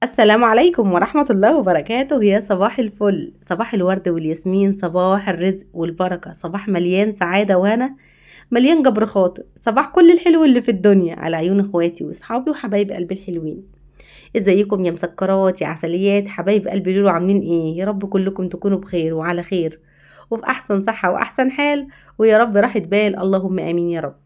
السلام عليكم ورحمة الله وبركاته. يا صباح الفل، صباح الورد والياسمين، صباح الرزق والبركة، صباح مليان سعادة وهنا، مليان جبر خاطر، صباح كل الحلو اللي في الدنيا على عيون اخواتي واصحابي وحبايب قلبي الحلوين. ازيكم يا مسكرات يا عسليات حبايب قلبي لولو، عاملين ايه؟ يا رب كلكم تكونوا بخير وعلى خير وفي احسن صحة واحسن حال، ويا رب راحة بال، اللهم امين يا رب.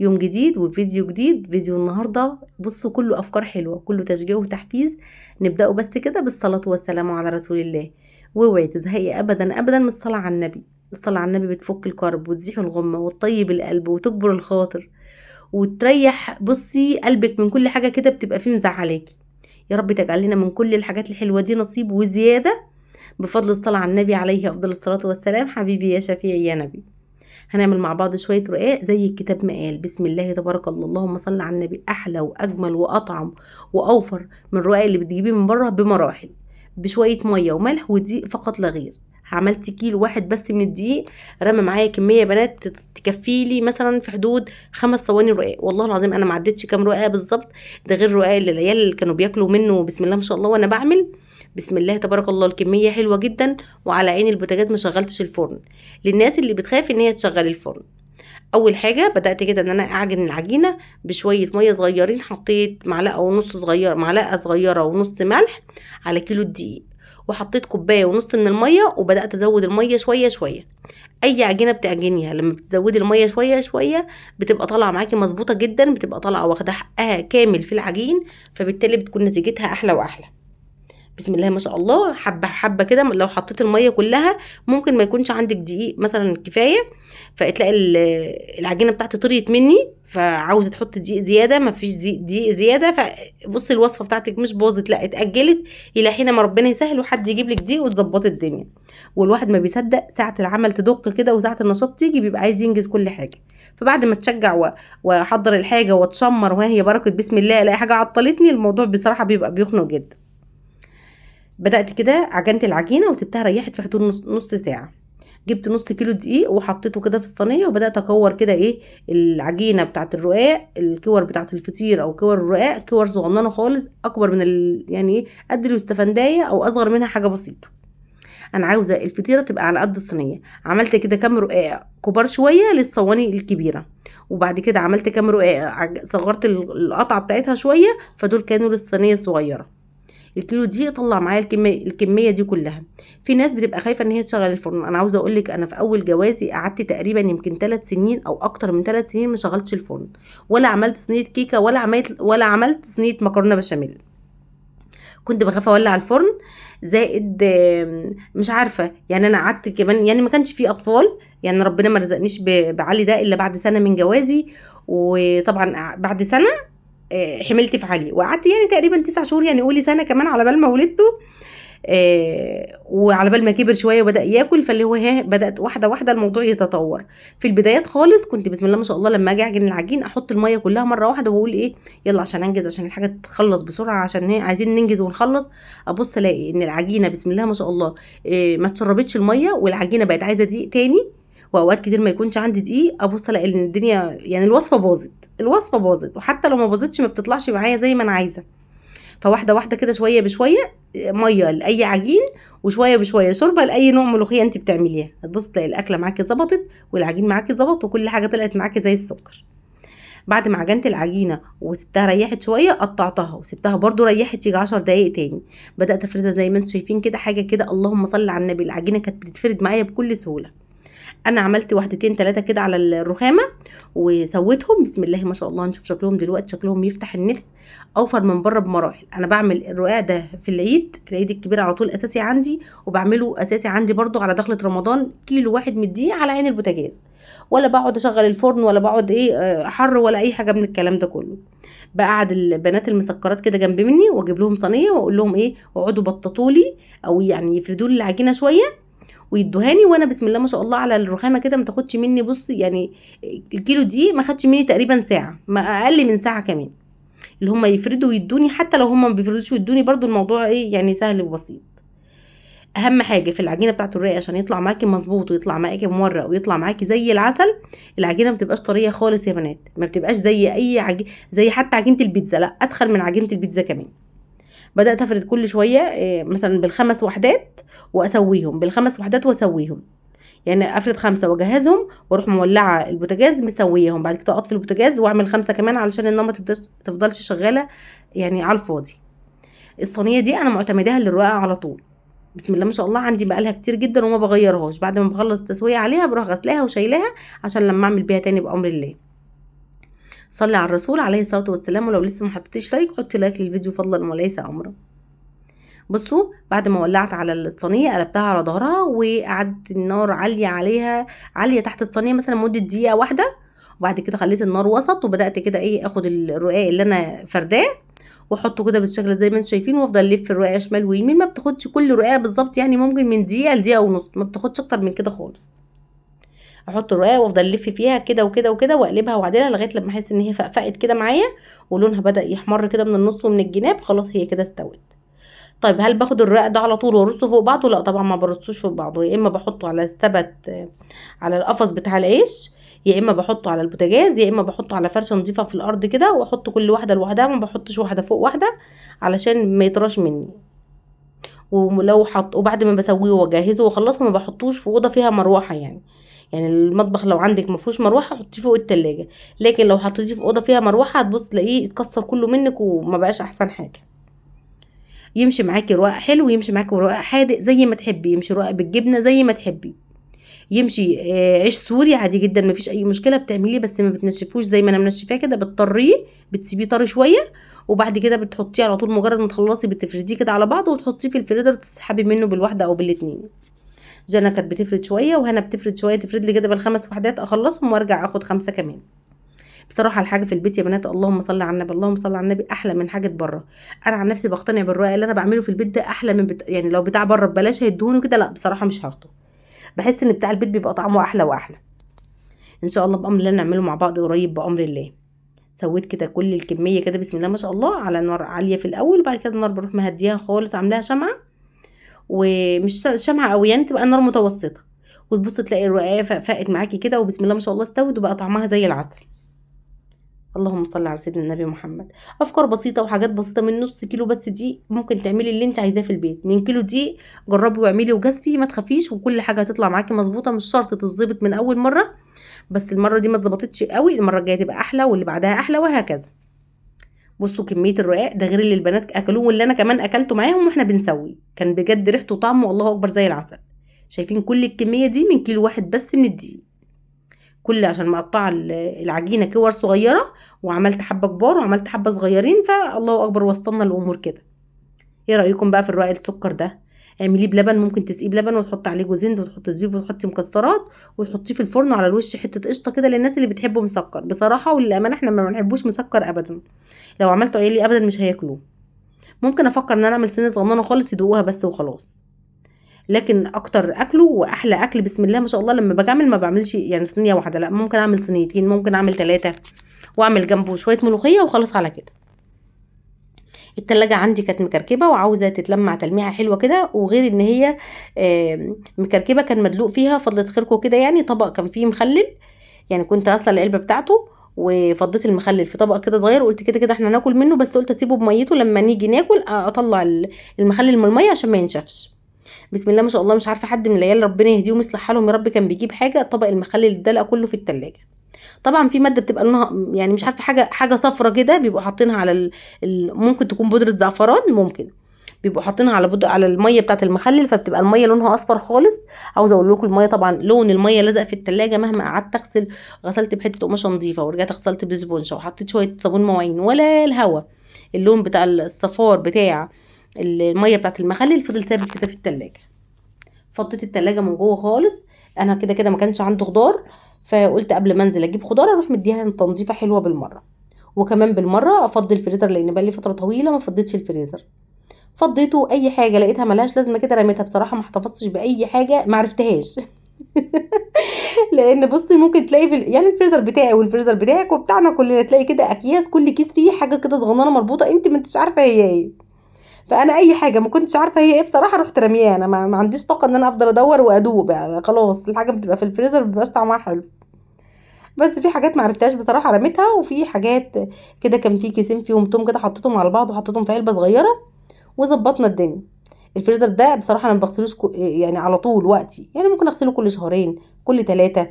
يوم جديد وفيديو جديد. فيديو النهارده بصوا كله افكار حلوة، كله تشجيع وتحفيز. نبداه بس كده بالصلاة والسلام على رسول الله. واوعي تزهقي ابدا ابدا من الصلاة على النبي. الصلاة على النبي بتفك الكرب وتزيح الغمة وتطيب القلب وتجبر الخاطر وتريح بصي قلبك من كل حاجة كده بتبقى فيه مزعلاكي. يا رب تجعل لنا من كل الحاجات الحلوة دي نصيب وزيادة بفضل الصلاة على النبي عليه افضل الصلاة والسلام. حبيبي يا شفيعي يا نبي. هنعمل مع بعض شوية رقاق زي الكتاب ما قال. بسم الله تبارك الله، اللهم صل على النبي. احلى واجمل واطعم واوفر من الرقاق اللي بتجيبيه من بره بمراحل، بشوية مية وملح ودقيق فقط لا غير. عملت كيلو واحد بس من الدقيق، رمى معايا كمية بنات تكفيلي مثلا في حدود 5 صواني رقاق. والله العظيم انا ما عدتش كام رقاق بالظبط، ده غير الرقاق اللي العيال اللي كانوا بياكلوا منه بسم الله ما شاء الله. وانا بعمل بسم الله تبارك الله الكمية حلوة جدا، وعلى عين البوتاجاز ما شغلتش الفرن للناس اللي بتخاف ان هي تشغل الفرن. اول حاجة بدات كده ان انا اعجن العجينة بشوية مية صغيرين، حطيت معلقه ونص صغيرة، معلقه صغيرة ونص ملح على كيلو الدقيق، وحطيت كوباية ونص من المية، وبدات ازود المية شوية شوية. اي عجينه بتعجنيها لما بتزودي المية شوية شوية بتبقى طالعه معاكي مظبوطة جدا، بتبقى طالعه واخده حقها كامل في العجين، فبالتالي بتكون نتيجتها احلى واحلى. بسم الله ما شاء الله. حبه حبه كده، لو حطيت المية كلها ممكن ما يكونش عندك دقيق مثلا كفاية، فتلاقي العجينة بتاعتي طريت مني، فعاوزه تحط دقيق زيادة، ما فيش دقيق زيادة. فبصي الوصفة بتاعتك مش باظت، لا اتاجلت الى حين ما ربنا يسهل وحد يجيب لك دقيق وتظبطي الدنيا. والواحد ما بيصدق ساعة العمل تدق كده وساعة النشاط تيجي، بيبقى عايز ينجز كل حاجة. فبعد ما اتشجع واحضر الحاجة واتشمر وهي بركة بسم الله الاقي حاجة عطلتني، الموضوع بصراحة بيبقى بيخنق جدا. بدأت كده عجنت العجينة وسبتها ريحت في حدود نص ساعة. جبت نص كيلو دقيق وحطيته كده في الصينية، وبدأت اكور كده ايه العجينة بتاعت الرقاق، الكور بتاعت الفطير او كور الرقاق، كور صغننة خالص اكبر من يعني ايه قد اليوستفندية او اصغر منها حاجة بسيطة. انا عاوزة الفطيرة تبقى على قد الصينية. عملت كده كام رقاق كبار شوية للصواني الكبيرة، وبعد كده عملت كام رقاق صغرت القطعة بتاعتها شوية، فدول كانوا للصينية الصغيرة. الكيلو دي طلع معايا الكمية دي كلها. في ناس بتبقى خايفة ان هي تشغل الفرن. انا عاوزه اقول لك انا في اول جوازي قعدت تقريبا يمكن 3 سنين او اكتر من 3 سنين ما شغلتش الفرن، ولا عملت صينية كيكة، ولا عملت صينية مكرونه بشاميل. كنت بخاف اولع الفرن، زائد مش عارفه يعني انا قعدت كمان يعني ما كانش في اطفال، يعني ربنا ما رزقنيش بعلي ده الا بعد سنة من جوازي. وطبعا بعد سنة حملت في علي، وقعدت يعني تقريبا 9 شهور، يعني قولي سنة كمان على بال ما ولدته، وعلى بال ما كبر شوية وبدا ياكل. فاللي هو ها بدات واحدة واحدة الموضوع يتطور. في البدايات خالص كنت بسم الله ما شاء الله لما اجي اعجن العجين احط المية كلها مرة واحدة واقول ايه يلا عشان انجز، عشان الحاجة تخلص بسرعة، عشان ايه عايزين ننجز ونخلص. ابص الاقي ان العجينة بسم الله ما شاء الله ما اتشربتش المية، والعجينه بقت عايزه دقيق تاني، واوقات كتير ما يكونش عندي دقيق. ابص الاقي ان الدنيا يعني الوصفة باظت، الوصفة باظت، وحتى لو ما باظتش ما بتطلعش معايا زي ما انا عايزه. فواحدة واحدة كده شوية بشوية مية لاي عجين، وشوية بشوية شوربة لاي نوع ملوخية انت بتعمليها، هتبص تلاقي الاكلة معاكي ظبطت والعجين معاكي ظبط وكل حاجة طلعت معاكي زي السكر. بعد ما عجنت العجينة وسبتها ريحت شوية قطعتها وسبتها برضو ريحت يجي 10 دقايق تاني. بدات افردها زي ما انتم شايفين كده، حاجة كده اللهم صل على النبي. العجينة كانت بتتفرد معايا بكل سهولة. انا عملت 2 3 كده على الرخامه وسويتهم بسم الله ما شاء الله. نشوف شكلهم دلوقتي، شكلهم يفتح النفس، اوفر من بره بمراحل. انا بعمل الرقاق ده في العيد، في العيد الكبير على طول اساسي عندي، وبعمله اساسي عندي برضو على دخله رمضان. كيلو واحد من الدقيق على عين البوتاجاز، ولا بقعد اشغل الفرن ولا بقعد ايه حر ولا اي حاجة من الكلام ده كله. بقعد البنات المسكرات كده جنب مني واجيب لهم صينية واقول لهم ايه اقعدوا بططوا لي او يعني يفردوا لي العجينة شوية ويدوهاني، وانا بسم الله ما شاء الله على الرخامه كده ما تاخدش مني. بصي يعني الكيلو دي ما خدش مني تقريبا ساعة، ما اقل من ساعة كمان، اللي هم يفردوا ويدوني. حتى لو هم ما بيفردوش ويدوني برضو الموضوع ايه يعني سهل وبسيط. اهم حاجة في العجينة بتاعه الرقاق عشان يطلع معاكي مظبوط ويطلع معاكي مورق ويطلع معاكي زي العسل، العجينة ما بتبقاش طرية خالص يا بنات، ما بتبقاش زي اي عجينه، زي حتى عجينه البيتزا، لا ادخل من عجينه البيتزا كمان. بدات افرد كل شوية مثلا بالخمس وحدات واسويهم، بالخمس وحدات واسويهم، يعني افرد 5 واجهزهم واروح مولعه البوتاجاز مسويهم، بعد كده اطفي البوتاجاز واعمل 5 كمان علشان النار ما تفضلش شغالة يعني على الفاضي. الصينية دي انا معتمداها للرقاق على طول، بسم الله ما شاء الله، عندي بقالها كتير جدا وما بغيرهاش. بعد ما بخلص التسوية عليها بروح غسلاها وشايلاها عشان لما اعمل بيها تاني بامر الله. صلي على الرسول عليه الصلاة والسلام. ولو لسه ما حطيتيش like حطي like للفيديو فضلا وليس امرا. بصوا بعد ما ولعت على الصينية قلبتها على ظهرها وقعدت النار عالية عليها، عالية تحت الصينية مثلا مده دقيقة واحدة، وبعد كده خليت النار وسط وبدات كده ايه اخد الرقاق اللي انا فرداه واحطه كده بالشكل زي ما انتم شايفين، وافضل الف الرقاقه شمال ويمين. ما بتاخدش كل رقاقه بالظبط، يعني ممكن من دقيقة لدقيقه ونص، ما بتاخدش اكتر من كده خالص. احط الرقاقه وافضل الف فيها كده وكده وكده واقلبها واعدلها لغاية لما احس ان هي فقفقت كده معايا ولونها بدا يحمر كده من النص ومن الجناب، خلاص هي كده استوت. طيب هل باخد الرقاق ده على طول وارصه فوق بعضه؟ لا طبعا ما برصوش فوق بعضه، يا اما بحطه على الثبت على القفص بتاع العيش، يا اما بحطه على البوتاجاز، يا اما بحطه على فرشه نظيفة في الارض كده واحط كل واحدة لوحدها، ما بحطش واحدة فوق واحدة علشان ما يطراش مني. ولو حط وبعد ما بسويه واجهزة واخلصه ما بحطوش في اوضة فيها مروحة، يعني المطبخ لو عندك ما فيهوش مروحة حطيه فوق التلاجة، لكن لو حطيتيه في اوضة فيها مروحة هتبص تلاقيه اتكسر كله منك وما بقاش احسن حاجة. يمشي معاكي رقاق حلو، يمشي معاكي رقاق حادق زي ما تحبي، يمشي رقاق بالجبنه زي ما تحبي، يمشي عيش سوري عادي جدا مفيش اي مشكلة، بتعمليه بس ما بتنشفوش زي ما انا منشفاه كده، بتطريه بتسيبيه طري شوية وبعد كده بتحطيه على طول، مجرد ما تخلصي بتفرديه كده على بعضه وتحطيه في الفريزر تسحبي منه بالواحده او بالاتنين. جنى كانت بتفرد شوية وهنا بتفرد شوية، تفرد لي كده بالخمس وحدات اخلصهم وارجع اخد 5 كمان. بصراحة الحاجة في البيت يا بنات اللهم صل على النبي اللهم صل على النبي احلى من حاجة بره. انا عن نفسي بقتنع بالرقاق اللي انا بعمله في البيت ده احلى من يعني لو بتاع بره ببلاش هيدهونه كده لا بصراحة مش هاخده، بحس ان بتاع البيت بيبقى طعمه احلى واحلى. ان شاء الله بامر الله نعمله مع بعض قريب بامر الله. سويت كده كل الكمية كده بسم الله ما شاء الله على نار عالية في الاول، وبعد كده النار بروح مهديها خالص، عاملاها شمعة ومش شمعة قوي يعني، تبقى النار متوسطه، وتبص تلاقي الرقاقه فقت معاكي كده وبسم الله ما شاء الله استوت وبقى طعمها زي العسل. اللهم صل على سيدنا النبي محمد. افكار بسيطة وحاجات بسيطة من نص كيلو بس دي ممكن تعملي اللي انت عايزاه في البيت. من كيلو دي جربي واعملي وجازفي ما تخافيش، وكل حاجة هتطلع معاكي مظبوطة، مش شرط تتظبط من اول مرة، بس المرة دي ما اتظبطتش قوي المرة الجاية تبقى احلى واللي بعدها احلى وهكذا. بصوا كمية الرقاق ده غير اللي البنات اكلوه واللي انا كمان اكلته معاهم واحنا بنسوي، كان بجد ريحته وطعمه الله اكبر زي العسل. شايفين كل الكمية دي من كيلو واحد بس من الدقيق، كل عشان مقطعه العجينة كور صغيرة وعملت حبه كبار وعملت حبه صغيرين، فالله اكبر وصلنا الامور كده. ايه رايكم بقى في الرقاق السكر ده؟ اعمليه بلبن، ممكن تسقيه بلبن وتحط عليه جوز هند وتحط زبيب وتحطي مكسرات وتحطيه في الفرن وعلى الوش حتة قشطه كده للناس اللي بتحبه مسكر. بصراحة وللامانة احنا ما بنحبوش مسكر ابدا، لو عملته عيالي ابدا مش هياكلوه. ممكن افكر ان انا اعمل سنة صغننه خالص يدوقوها بس وخلاص، لكن اكتر اكله واحلى اكل بسم الله ما شاء الله لما باجي اعمل ما بعملش يعني صينية واحدة، لا ممكن اعمل صينيتين، ممكن اعمل 3 واعمل جنبه شوية ملوخية وخلاص على كده. التلاجة عندي كانت مكركبه وعاوزه تتلمع تلميعه حلوة كده، وغير ان هي مكركبه كان مدلوق فيها فضلة خيركم كده، يعني طبق كان فيه مخلل، يعني كنت اصلا العلبة بتاعته وفضيت المخلل في طبق كده صغير، وقلت كده كده احنا هناكل منه، بس قلت اسيبه بميته لما نيجي ناكل اطلع المخلل من المية عشان ما ينشفش. بسم الله ما شاء الله مش عارفه حد من العيال ربنا يهديهم ويصلح حالهم يا رب كان بيجيب حاجة، طبق المخلل اتدلق كله في التلاجة. طبعا في مادة بتبقى لونها يعني مش عارفه حاجة صفرة كده بيبقوا حاطينها على ممكن تكون بودره زعفران، ممكن بيبقوا حاطينها على على المية بتاعه المخلل، فبتبقى المية لونها اصفر خالص. عاوزه اقول لكم المية طبعا لون المية لزق في التلاجة، مهما قعدت اغسل، غسلت بحته قماشة نظيفة ورجعت غسلت بسبونجه وحطيت شوية صابون مواعين ولا الهوا، اللون بتاع الصفار بتاع المية بتاعه المخلل فضل ثابت كده في التلاجة. فضيت التلاجة من جوه خالص، انا كده كده ما كانش عنده خضار، فقلت قبل ما انزل اجيب خضار اروح مديها تنظيفه حلوة بالمرة، وكمان بالمرة افضي الفريزر لان بقالي فترة طويلة ما فضيتش الفريزر. فضيته اي حاجة لقيتها ملهاش لازمه كده رميتها، بصراحة ما احتفظتش باي حاجة ما عرفتهاش لان بصي ممكن تلاقي في يعني الفريزر بتاعي والفريزر بتاعك وبتاعنا كلنا تلاقي كده اكياس، كل كيس فيه حاجة كده صغننه مربوطة انت ما انتش عارفه هي ايه. فانا اي حاجة ما كنتش عارفه هي ايه بصراحة رحت رميها، انا ما عنديش طاقة ان انا افضل ادور وادوق يعني، خلاص الحاجة بتبقى في الفريزر ما بيبقاش طعمها حلو. بس في حاجات ما عرفتهاش بصراحة رميتها، وفي حاجات كده كان في كيسين فيهم توم كده حطيتهم على بعض وحطيتهم في علبة صغيرة، وظبطنا الدنيا. الفريزر ده بصراحة انا ما بغسلوش يعني على طول وقتي، يعني ممكن اغسله كل شهرين كل 3،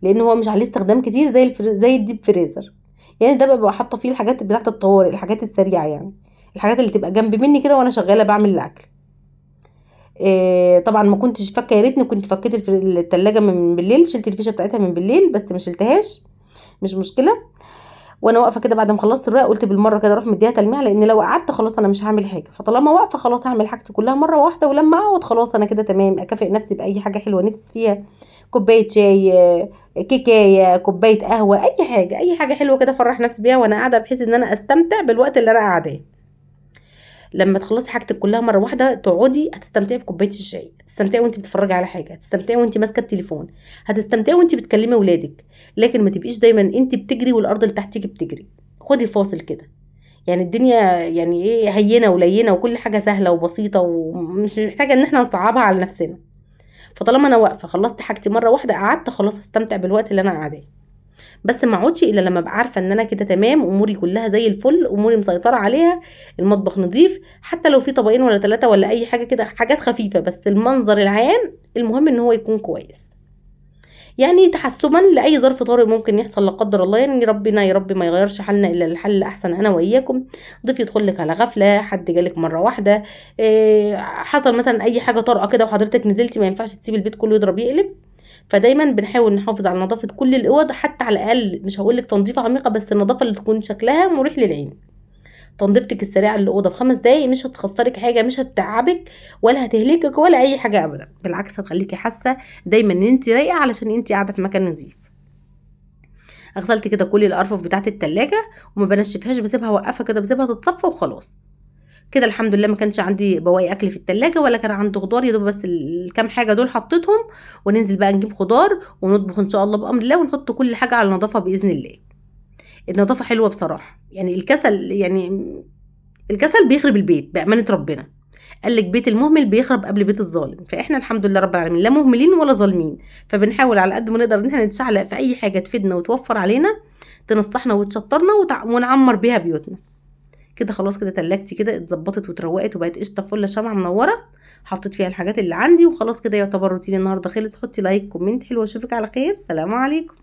لان هو مش عليه استخدام كتير زي ال deep freezer. يعني ده ببقى حاطه فيه الحاجات بتاعه الطوارئ، الحاجات السريعة، يعني الحاجات اللي تبقى جنب مني كده وانا شغالة بعمل الاكل. طبعا ما كنتش فاكه، يا ريتني كنت فكيت التلاجة من بالليل، شلت الفيشه بتاعتها من بالليل، بس ما شلتهاش، مش مشكلة. وانا واقفة كده بعد ما خلصت الرقاق قلت بالمرة كده اروح مديها تلميع، لان لو قعدت خلاص انا مش هعمل حاجة، فطالما واقفة خلاص هعمل حاجتي كلها مرة واحدة، ولما اقعد خلاص انا كده تمام، اكافئ نفسي باي حاجة حلوة نفسي فيها، كوباية شاي، كيكايه، كوباية قهوة، اي حاجة، اي حاجة حلوة كده افرح نفسي بيها وانا قاعدة، بحيث ان انا استمتع بالوقت اللي انا قاعداه. لما تخلصي حاجتك كلها مرة واحدة تقعدي هتستمتعي بكوبايه الشاي، هتستمتعي وانت بتتفرجي على حاجة، هتستمتعي وانت ماسكه التليفون، هتستمتعي وانت بتكلمي ولادك. لكن ما تبقيش دايما انت بتجري والارض اللي تحتيكي بتجري، خدي فاصل كده. يعني الدنيا يعني ايه، هينة ولينه وكل حاجة سهلة وبسيطة، ومش محتاجه ان احنا نصعبها على نفسنا. فطالما انا واقفة خلصت حاجتي مرة واحدة قعدت خلاص هستمتع بالوقت اللي انا قاعداه، بس ما اقعدش الا لما ابقى عارفه ان انا كده تمام، اموري كلها زي الفل، اموري مسيطرة عليها، المطبخ نظيف، حتى لو في طبقين ولا 3 ولا اي حاجة كده، حاجات خفيفة، بس المنظر العام المهم ان هو يكون كويس. يعني تحسبا لاي ظرف طارئ ممكن يحصل لا قدر الله، يعني ربنا يا رب ما يغيرش حالنا الا للحل الاحسن انا واياكم. ضيف يدخل لك على غفلة، حد جالك مرة واحدة، حصل مثلا اي حاجة طارئة كده وحضرتك نزلتي، ما ينفعش تسيب البيت كله يضرب يقلب. فدايما بنحاول نحافظ على نظافة كل الاوض، حتى على الاقل مش هقول لك تنظيفه عميقة، بس النظافة اللي تكون شكلها مريح للعين. تنظيفتك السريعة للاوضه في 5 دقايق مش هتخسرك حاجة، مش هتتعبك ولا هتهلكك ولا اي حاجة ابدا، بالعكس هتخليكي حاسه دايما ان انت رايقة علشان انت قاعدة في مكان نظيف. غسلت كده كل الارفف بتاعه التلاجة وما بنشفهاش، بسيبها واقفة كده، بسيبها تتصفى وخلاص كده. الحمد لله ما كانش عندي بواقي اكل في التلاجة ولا كان عندي خضار، يا دوب بس الكام حاجة دول حطيتهم، وننزل بقى نجيب خضار ونطبخ ان شاء الله بامر الله، ونحط كل حاجة على نظافة باذن الله. النظافة حلوة بصراحة، يعني الكسل، يعني الكسل بيخرب البيت بامانه ربنا. قال لك بيت المهمل بيخرب قبل بيت الظالم، فاحنا الحمد لله رب العالمين لا مهملين ولا ظالمين، فبنحاول على قد ما نقدر ان احنا نتشعلق في اي حاجة تفيدنا وتوفر علينا، تنصحنا وتشطرنا ونعمر بيها بيوتنا كده. خلاص كده تلاجتي كده اتظبطت واتروقت وبقت قشطه فله شمعة منورة، حطيت فيها الحاجات اللي عندي وخلاص كده يعتبر روتين النهارده خلص. حطي like comment حلو، اشوفك على خير، سلام عليكم.